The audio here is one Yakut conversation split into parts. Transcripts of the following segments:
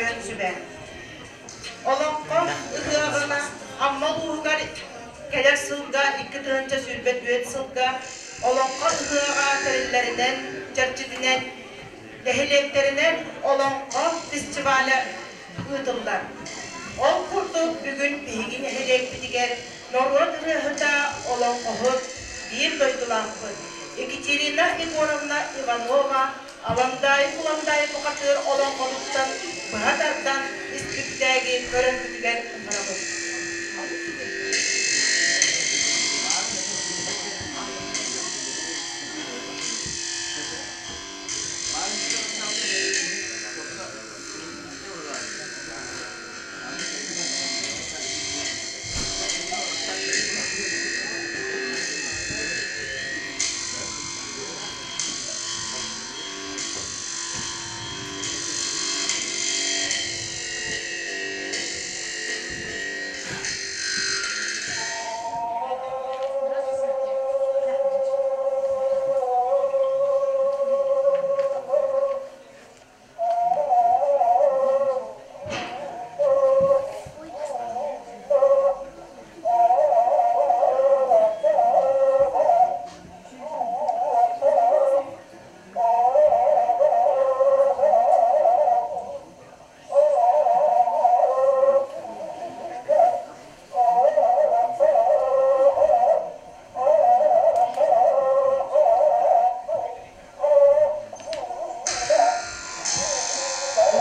Тойон Сүбэ. Олоҥхо ыһыаҕына Амма улууһугар кэлэр сылга 2024 сылга Олоҥхо ыһыаҕа тэриллэринэн, чэрчитинэн, нэһилиэктэринэн Олоҥхо фестиваля ыытыллар. Ол курдук бүгүн биһиги нэһилиэкпитигэр норуот ырыаһыта, олоҥхоһут, биир дойдулаахпыт Екатерина Егоровна Иванова Аламдаайы Куландаайы бухатыыр олоҥхотуттан быһа тардан испиктээги көрөргүтүгэр ыҥырабыт.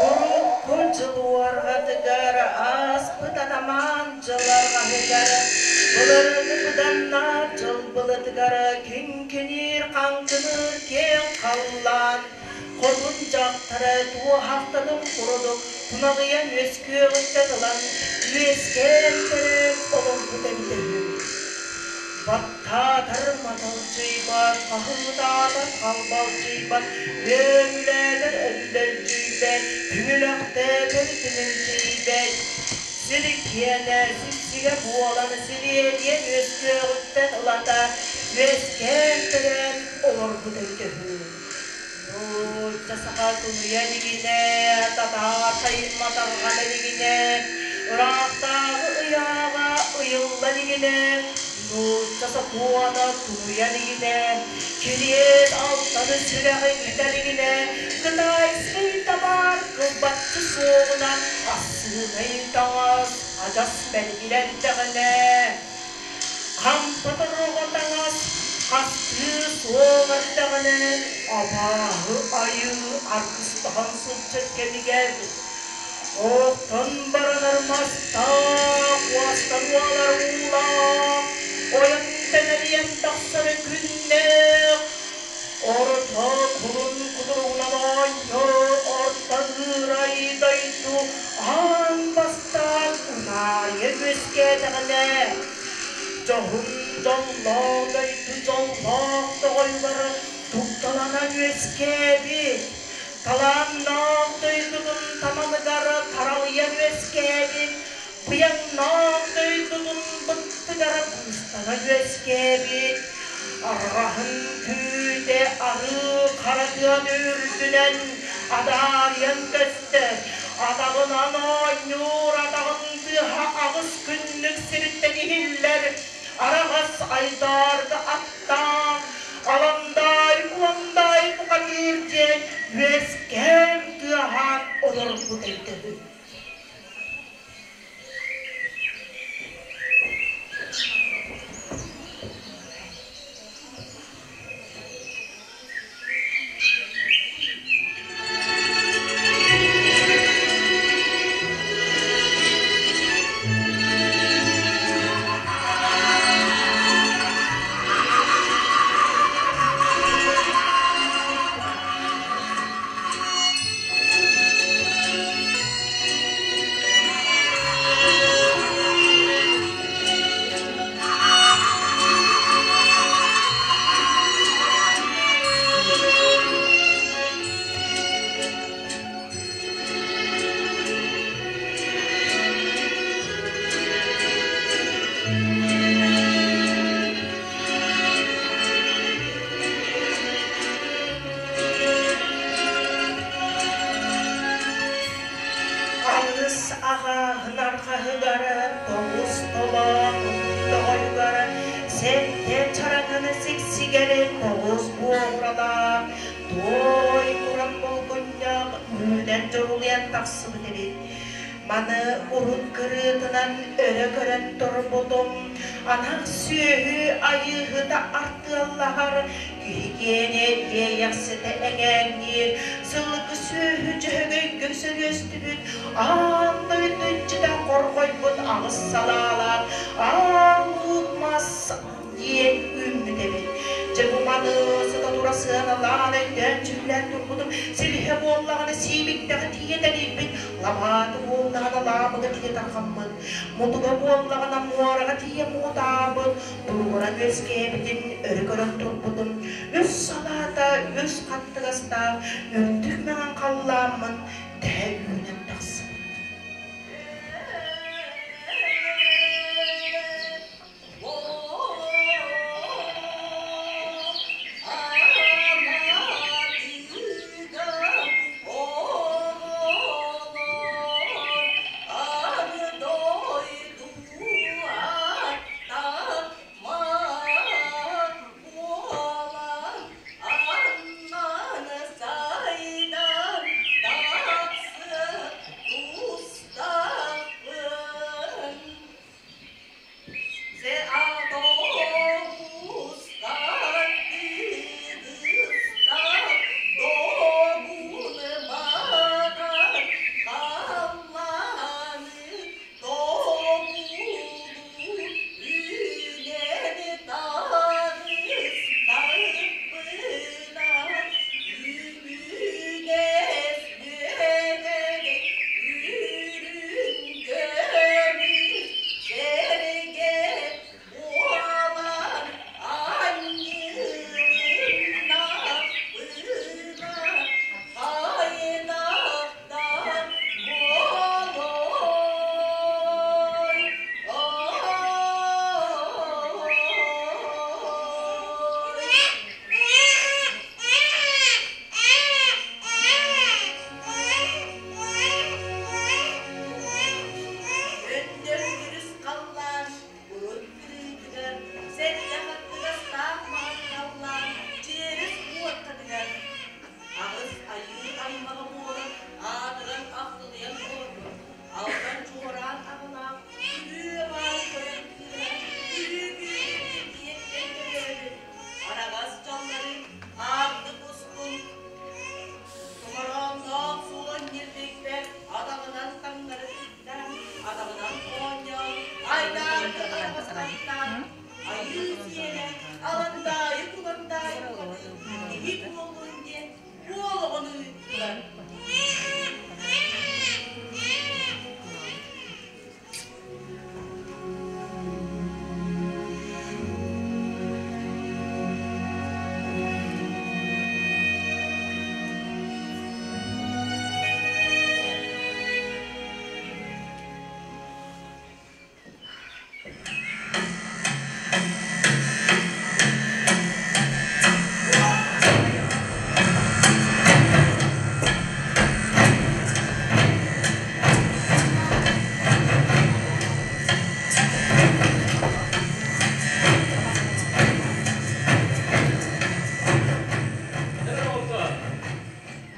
Урукку дьыл уорҕатыгар ааспыт атамаан дьыл арҕаһыгар, былыргы быданнаах дьыл былытыгар киҥкиниир хаҥкыныыр киэҥ халлаан хотун дьахтара туоһахтанын курдук туналыйан үөскүөҕүттэн ылан үөскээн төрөөн олорбут эбитэ үһү. Баттаатар маталдьыйбат, хаһыытаатар халбалдьыйбат, үөмүлээтэр өллөлдьүйбэт, түмүлэхтээтэр түмүлдьүйбэт. Сир киэнэ сиксигэ буолан сириэдийэн үөскүөҕүттэн ылата үөскээн төрөөн олорбут эбитэ үһү. Нуучча саха тулуйа илигинэ, татаар сайымма тарҕана илигинэ, ыраахтааҕы ыйааҕа ыйылла илигинэ, нуучча сокуона тулуйа илигинэ, кириэс алтаны сүрэҕи үтэ илигинэ, кытайский табаар кылбаччы суоҕунан ассыынай таҥас адьас мэлигирэ эрдэҕинэ, Хампа торҕо таҥас хастыы суох эрдэҕинэ абааһы айыы аргыстаһан сылдьар кэмигэр оттон баранар мастаах уостан уолар уулаах ойон тэнэлийэн тахсар күннээх орто кулун кутуругунан оонньуур орто ыырай дойду аан бастаан унаарыйа үөскээтэҕинэ дьоһун дьоллоох дойду дьоллоох тоҕойлоро дукталанан үөскээбит, талааннаах дойдутун таманыгар таралыйан үөскээбит, быйаҥнаах дойдутун быттыгар быыстанан үөскээбит, арҕаһын күүтэ арыы хара тыаны үрдүнэн адаарыйан көстөр, атаҕынан оонньуур атаҕын тыаһа аҕыс күннүк сириттэн иһиллэр, араҕас айдаарга аттаах, Аламдаай, Куландаай бухатыыр диэн үөскээн тыаһаан олорбут өйдөбүл. аҕааһын арҕаһыгар, тоҕус толоон тоҕойугар, сэттэ чараҥын сиксигэр тоҕус буоҕуралаах, туой куран булгунньах үүнэн дьурулуйан тахсыбыт эбит. Маны урут кырыытынан өрө көрөн турбутум, анах сүөһү айыыһыта артыаллаһар, киһи киэнэ иэйэхситэ эҥээҥниир, сылгы сүөһү дьөһөгөйгө сөрүөстүбүт, аан дойду иччитэ хорҕойбут аҕыс салаалаах аал луук мас диэн үүммүт эбит. Дьэ бу маны сыта тура сыаналаан өйдөөн дьүүллээн турбутум, силиһэ буоллаҕына сиибиктэҕэ тиийэ тэлийбит, лабаата буоллаҕына лаамыга тиийэ тарҕаммыт, мутуга буоллаҕына муораҕа тиийэ муҥутаабыт, туругуран үөскээбитин өрө көрөн турбутум, үс салаата үс хаттыгастаах үрдүк мэҥэн халлааммын тэһэ үүнэн тахсыбыт.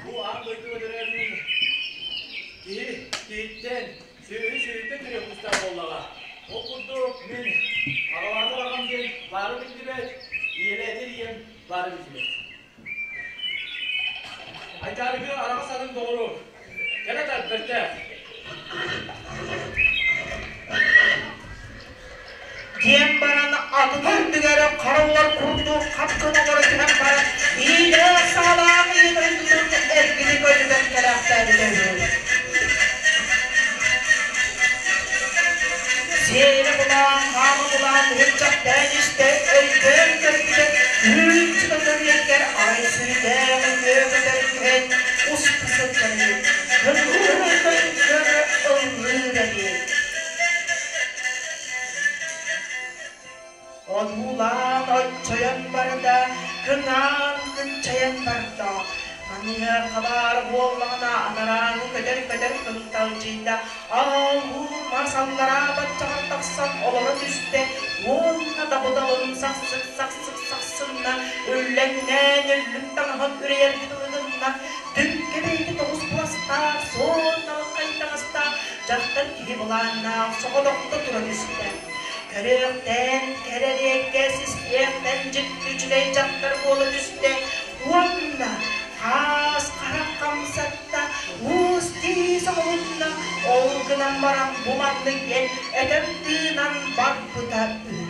Бу аан дойдуга төрөөбүт киһи киһиттэн, сүөһү сүөһүттэн төрүөх тустаах буоллаҕа. Ол курдук мин аҕалаатар аҕам диэн баара биллибэт, ийэлээтэр ийэм баара биллибэт. Айдаарыгы араҕас атын доҕору кэлэ тарбэртээх. Диэн баран атын үрдүгэр хара улар курдук хап гына олоро түһэн баран иилээх-саҕалаах ийэ дойдутун эргини көтүтэн кэлээхтээбитэ үһү. Сиэлэ булаан, хаама булаан үһүрчэхтээн истэ, өйдөөн көрбүтэ, үүт сыта төрүөккэр арай сүрдээх үтүө көтөр түһэн уста сылдьар эбит. Кыҥкыр ыллыыр эбит. Одуулаан оччойон барда, кыҥаан кынчайан барда. Маныаха баар буоллаҕына анарааҥҥы көтөр-көтөр кынталдьыйда. аллараа баччаҕар тахсан олоро түстэ уонна дабыдалын сахсык-сахсык сахсынна, үллэҥнээн өллүк таҥаһын үрэйэргэ дылы гынна, түҥкэ бэйэтэ тоҕус куластаах, суон налаххай таҥастаах дьахтар киһи былааннаах соҕотохто тура түстэ. Көрүөхтэн кэрэ эриэккэс, истиэхтэн дьикти үчүгэй дьахтар буола түстэ уонна хаас харах хамсатта, уус тиис оҥоһунна, ол гынан баран бу маннык диэн этэн тыынан барбыта үһү.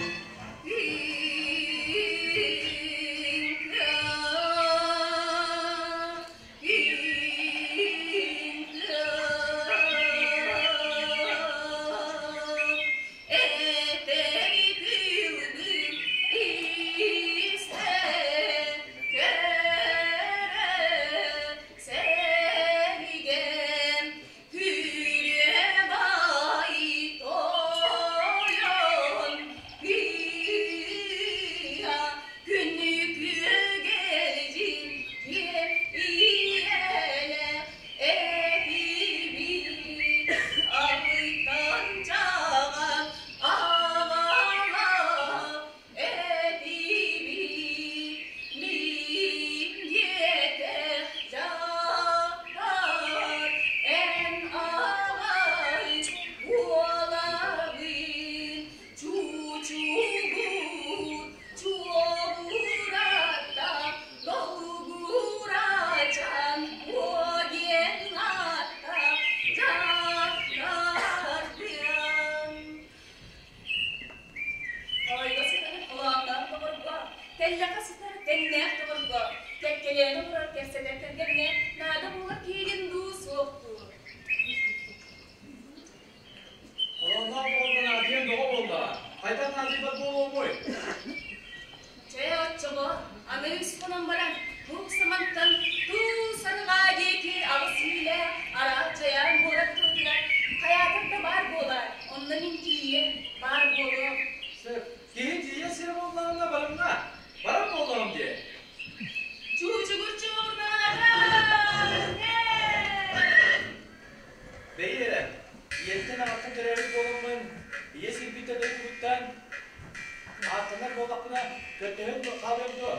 Ойго сытар холоонноох доҕорго, тэллэхэ сытар тэҥнээх доҕорго, кэккэлээн олорор кэпсэтэр кэргэҥҥэ наада буолар киһигин дуу, суох дуу? Холоонноох доҕорго наадыйан доҕо буоллаҕа. Хайдах наадыйбат буолуомуй? Чэ, оччоҕо аны үс хонон баран, туох самантан туу сарыҕаа диэки аҕыс миилээх араак дьайаан буолар тылытыгар хайаатар да баар буолаар, онно мин тиийиэм, баар буолуом. Сөп. Киһи тиийэ сирэ буоллаҕына барымна. Барар буоллаҕым дии. Чуучугур чуурнаҕа! Бэйи эрэ, ийэттэн аҕаттан төрөөбүт буоламмын, ийэ сирбиттэн дойдубуттан ааттанар буоллахпына, көрдөһөн хаалыам дуо?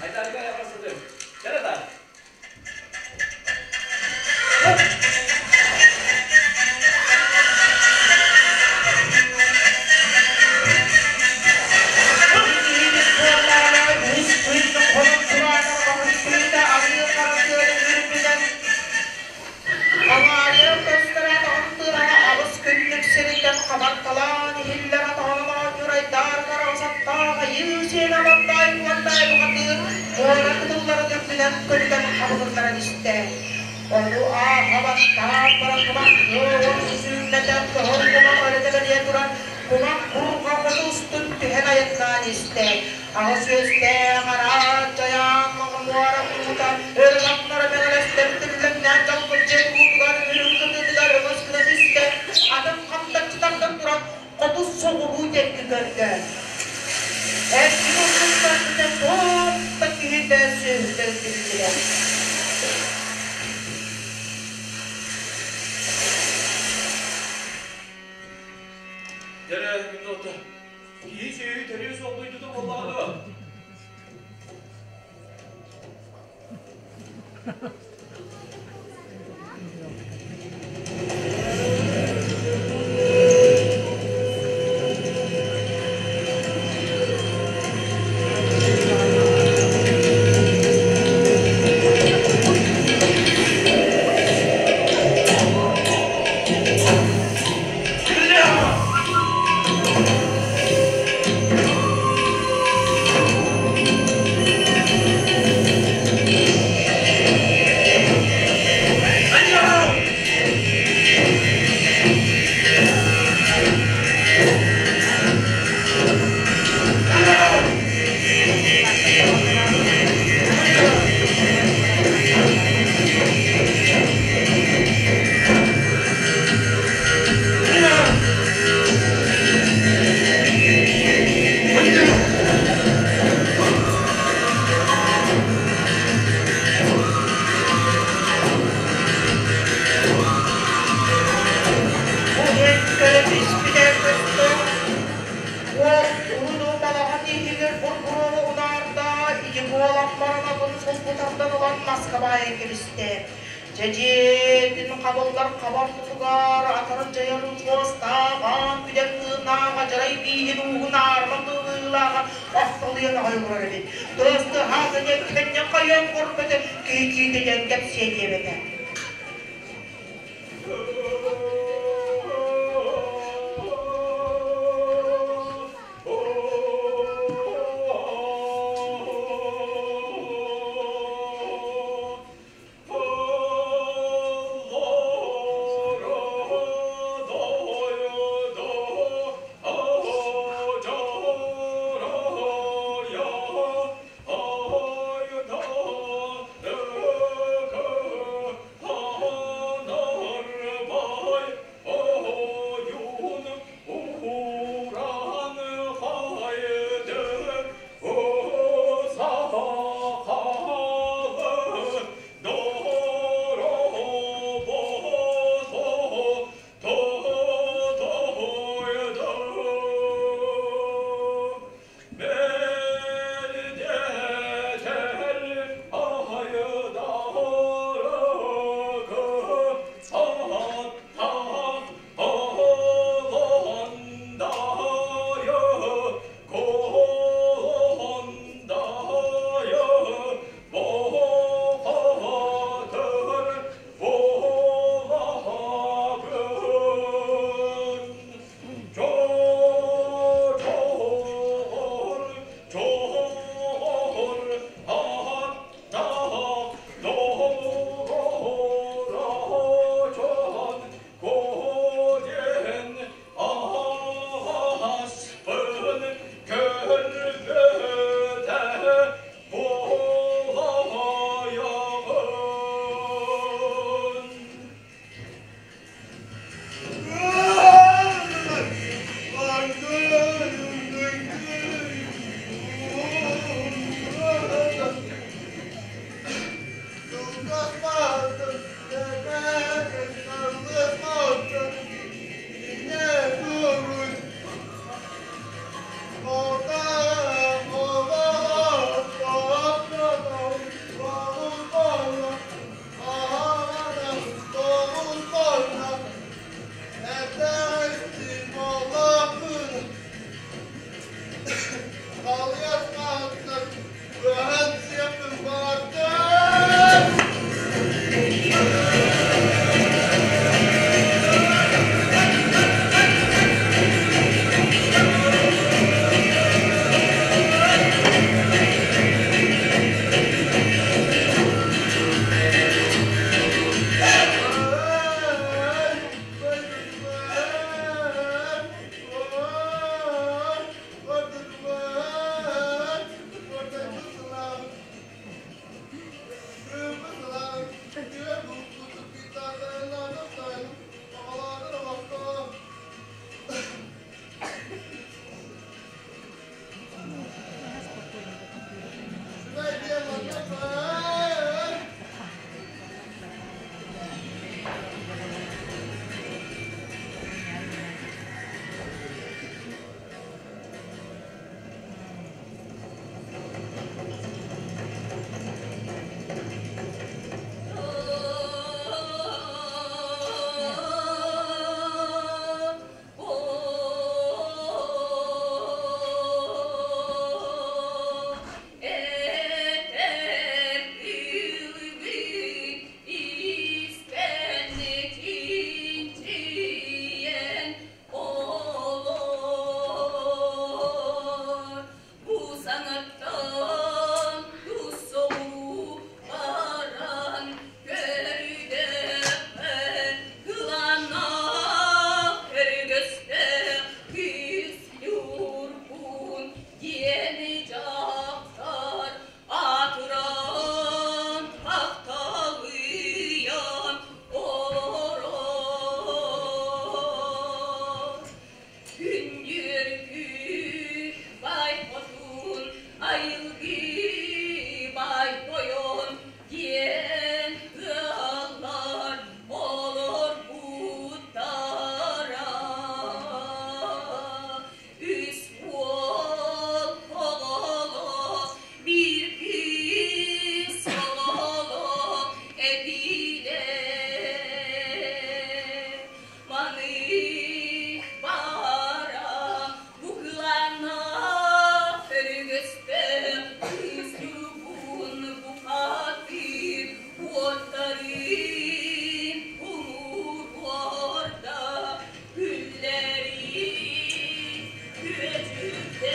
Айтарга япасыдым. Кэлэ Киһибит буоллаҕына үс күн хонон тураанах оһуттуута арыы хара тыаны үрдүнэн Хамаайы көстөрө атаҕын тыаһа аҕыс күннүк сириттэн хабарталаан иһиллэр атаҕынан оонньуур айдаар караҕасаттаах айыы сиэнэ абандаай куондаай бухатыыр муора кытылларын үрдүнэн көтүтэн хабылыннаран истэ. Ону ааһа бастаан баран кумах кыыл сүүммэтэх кыһыл кумах өрүтэ бэлиэ туран кумах бурҕа хоту устун түһэн айаннаан истэ. Аҕыс үөстээх араат дьайаан дьиэ туруутугар үрүҥ кытыытыгар өҥөс гына түстэ, атын хамтаччы тардан туран хоту соҕуруу диэки көрдө. Эргин урдуттан бүтэ туох да киһитэ сүөһүтэ биллибэт. Дьэ, минута. Киһи сүөһү төрүө суох дойдута буоллаҕа дуо? Бу иһин көрө түспүтэ көстөн, уол уруну балаҕан иһигэр бургуруону унаарда, ити буолан баран атын сулбу тардан ылан маска баайан кэбистэ. Дьэдьиэтин хабыллар хабар тутугар атарын дьайарын суостааҕаан күдэн тыыннааҕа дьарай бииһин ууһун аарма тылыылааҕа охтолуйан аҕай олорор эбит. Тыас-тыаһаата диэн кэнньэн хайыан көрбөтө, киһи киитэ диэн кэпсиэ диэбэтэ. Айылгы бай тойон диэн ыаллар олорбуттара. Үс уол оҕолоох, биир кыыс оҕолоох этилэр. Маны баара букылааннаах өрүгөстөөх кыыс ньургун бухатыыр уоттарын умуруорда күллэрин күөдьүттэ.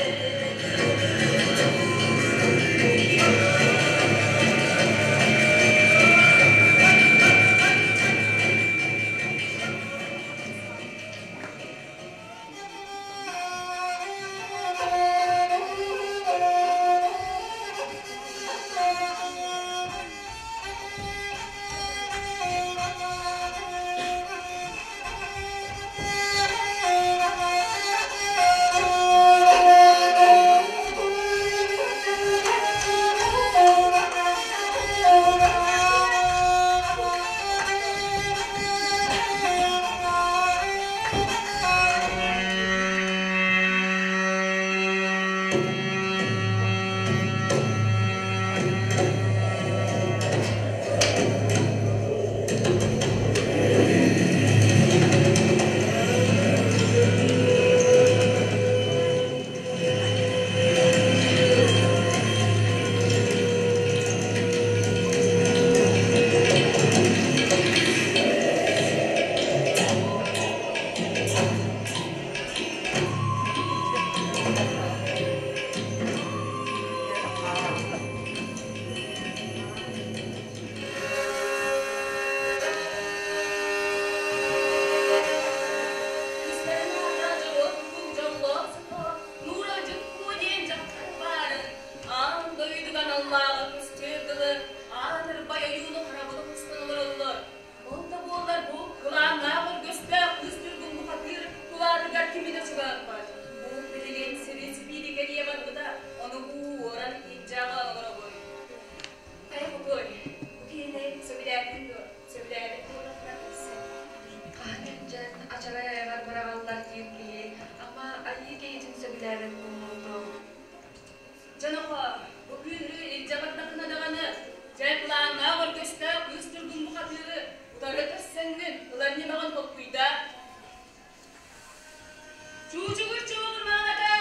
Үстэрин аата дьолуот дьоллоох сытар, нууралдьыт куо диэн дьахтар баарын, аан дойдуга аналлааҕы көстүөр дылы аатырбай ойууну харабылы хостон олороллор. Ол да буоллар бу кылааннаах өргөстөөх кыыс Ньургун бухатыыр тулаатыгар кими да чугаһаппат. Бу билигин сири сибиири кэрийэ барбыта, ону уоран илдьэ аҕалан олоробун. Хайа хотуой, бу киһини сөбүлээбитин дуо? Сөбүлээбит буоллаххына кэпсээ. Хаһан илдьэн ачарай айаҕар быраҕаллар диир киһи, ама айыы киһитин сөбүлээбэт буолуо дуо? Дьэ нохоо, бу күнү илдьэ бардаххына даҕаны, дьэ былааннаах өргөстөөх кыыс Ньургун бухатыыры утары көрсөҥҥүн ылар ньымаҕын толкуйдаа. Чуучугур чугурмаатаҥ!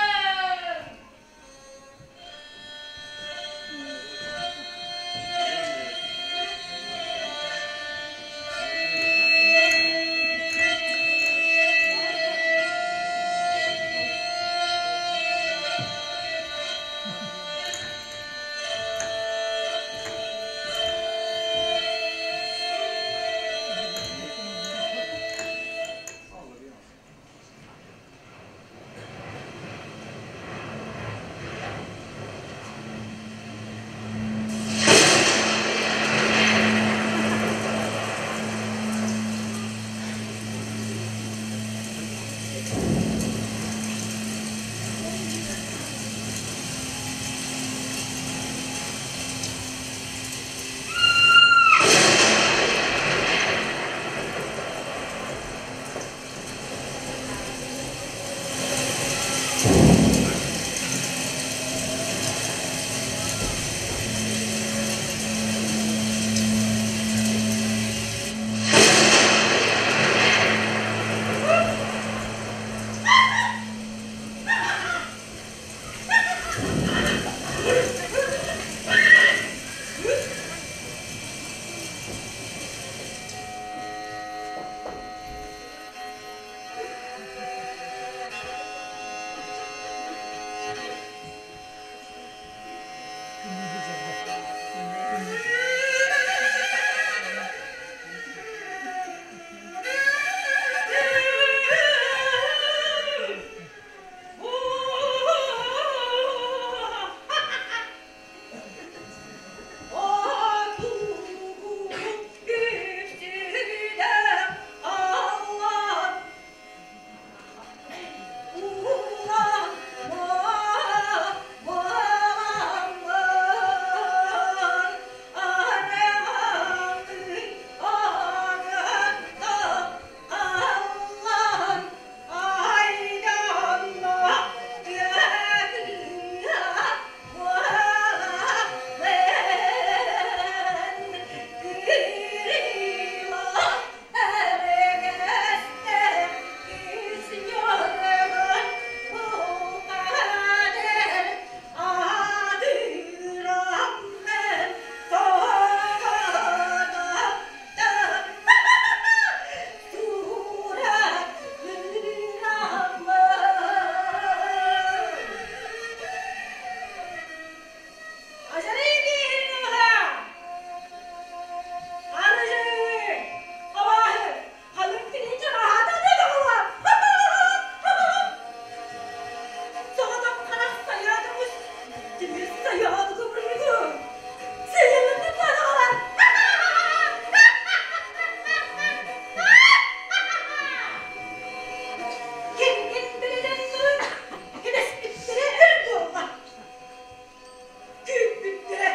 Күүппүттэрэ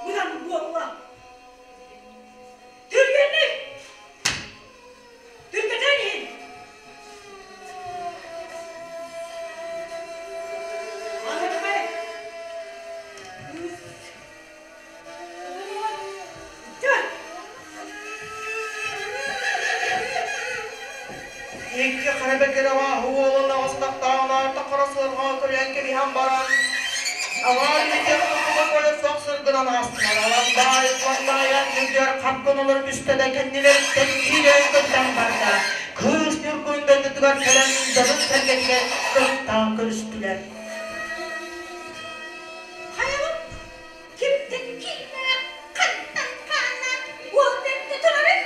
быдан буолла. Түргэнник! Түргэтэн иһин! Аныгы Икки хара бэкирэҕэ уолун аҕыстахтааҕына тахара сыарҕа көрөн кэбиһэн баран, аҕаа илиитин курдуга көрө суох сыргынан аастылар. Аландаай, Куондаайан үрдүгэр хап гыналар түстэ да кэннилэриттэн киирэн көтөн барда. Кыыс Ньургун дойдутугар кэлэн дьонун сэргэтигэр кыттаан көрүстүлэр. Хайабыт кимтэн кииннээх, хантан хааннаах уол бэрдэ турарын?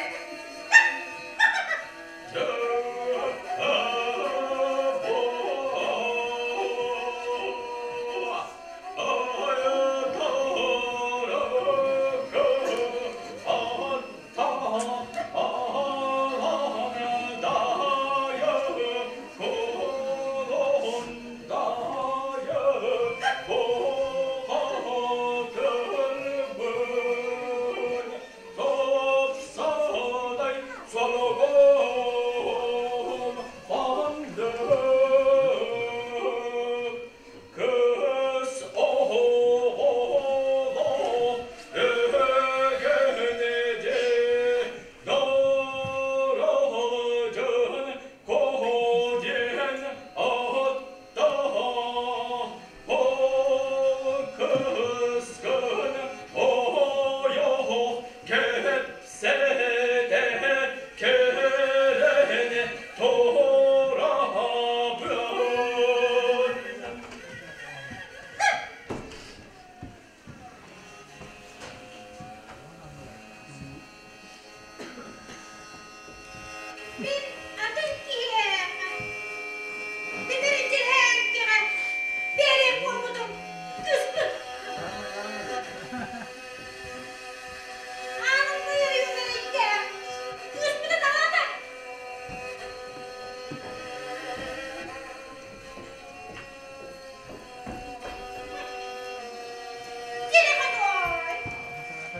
Мин атын киһиэхэ тимирдьиһээҥкэҕэ биэриэх буолбутум кыыспыт. Ааныммый ойуун эрэйдээх кыыспытын аҕата. Телефоной!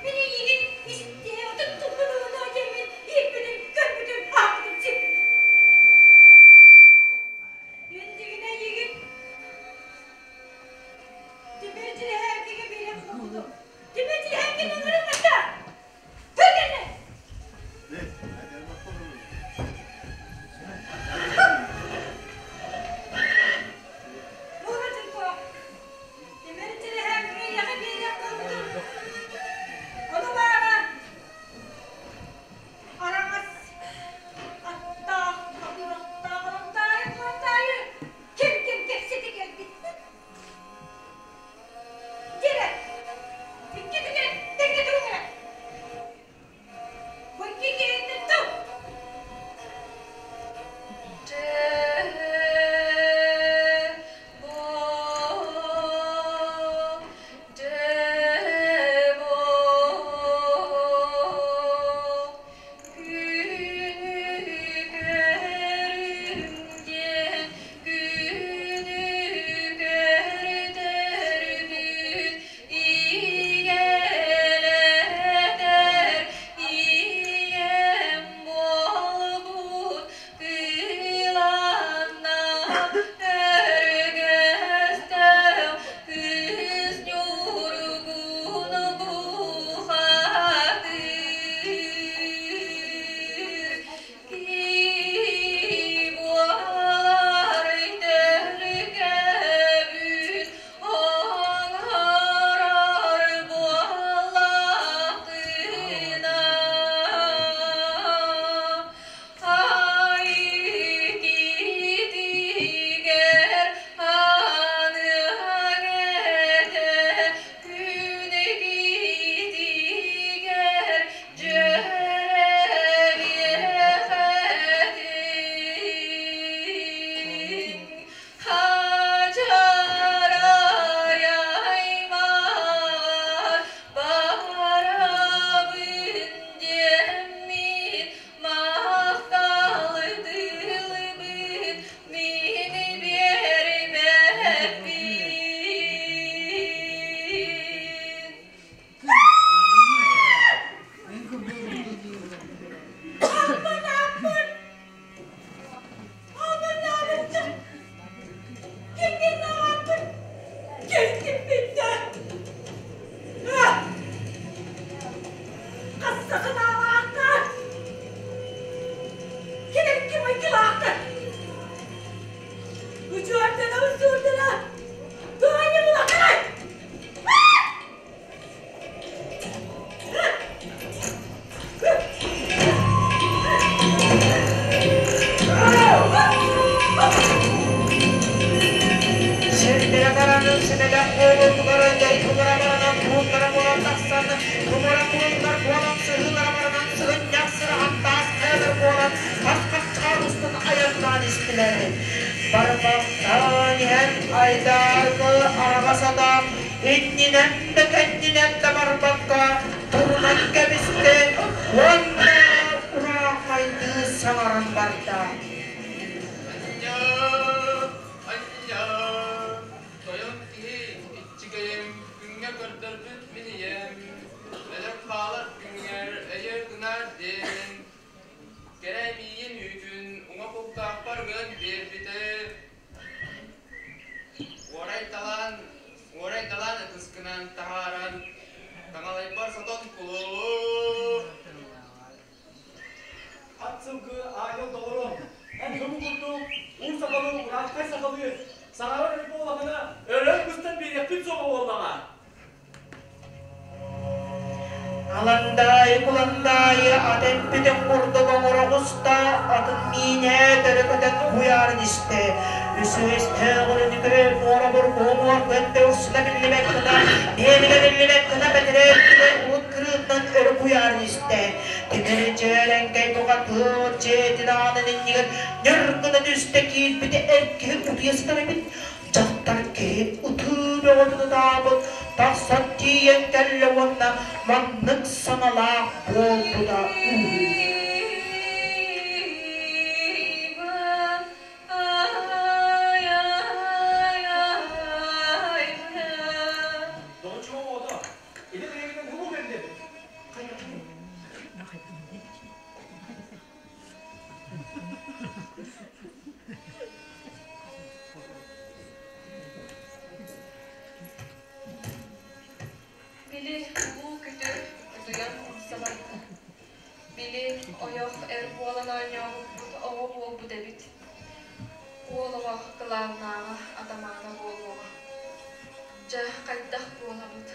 Мин эйигин истиэ утуттубун уонна диэммин ииппитим, көрбүтүм, аахпытым сиппитим. Мин дьигинэ эйигин Тимир Дьирэһээкигэ биэриэх буолбутум. Тимир Дьирэһээкини ыҥырыҥ Түргэнэ! Тимир Дьирэһээкигэ эйиэхэ биэриэх буолбутум. Ону баара араҥас аттаах, атырахтаах Аламтаайы Куонтаайы ким-ким кэпсэтэ кэлбит. Дьэрэ, икки түгэн тэҥҥэ турар. Барбахтаан иһэн айдааргы араҕас ата иннинэн да кэннинэн да барбакка турунан кэбистэ уонна ураахайдыы саҥаран барда. Анньаа, анньаа, тойон киһи иччигэйим, күҥҥэ көрдөрбүт мин ийэм, өлөр хаалар күҥҥэр өйө гынаар диэн, кэрэ миигин үүтүн уҥа кулгаахпар ыган биэрбитэ. Уорай талаан, уорай талаан ытыскынан таһааран, таҥалайбар сотон кулу. Ат сылгы аанньал доҕорум, эн хому курдук уу сахалыы, урааҥхай сахалыы саҥарар эбит буоллаххына, өлөн быстан биэриэхпит суоҕа буоллаҕа. Аландаайы Куландаайы ат эппитин курдук оҥоро оҕуста, атын миинээт өрө көтөн уһуйаарын истэ. Үсүһүстээҕин муора бургуһуҥуор көнтө урсуна биллибэт гына, биэригэ биллибэт гына бэтэрээ өттүгэр урут кырыытынан өрө куйаарын истэ. Тимир дьээрэҥкэй бухатыыр дьиэтин аанын иннигэр ньыр гына түстэ киирбитэ эр киһи утуйа сытар эбит. Дьахтар киһи ытыы бөҕөтүн ытаабыт, тахсан тиийэн кэллэ уонна маннык саҥалаах буолбута үһү. Доҕоччугум оҕото, ити бэйэбитин хомуу кэллим. Хайыахпыный? Били улуу күтүр утуйан умса барда. Били ойох эр буолан оонньообуппут оҕо буолбут эбит. Уол оҕо кылааннааҕа атамаана буолуоҕа. Дьэ, хайдах буолабыт?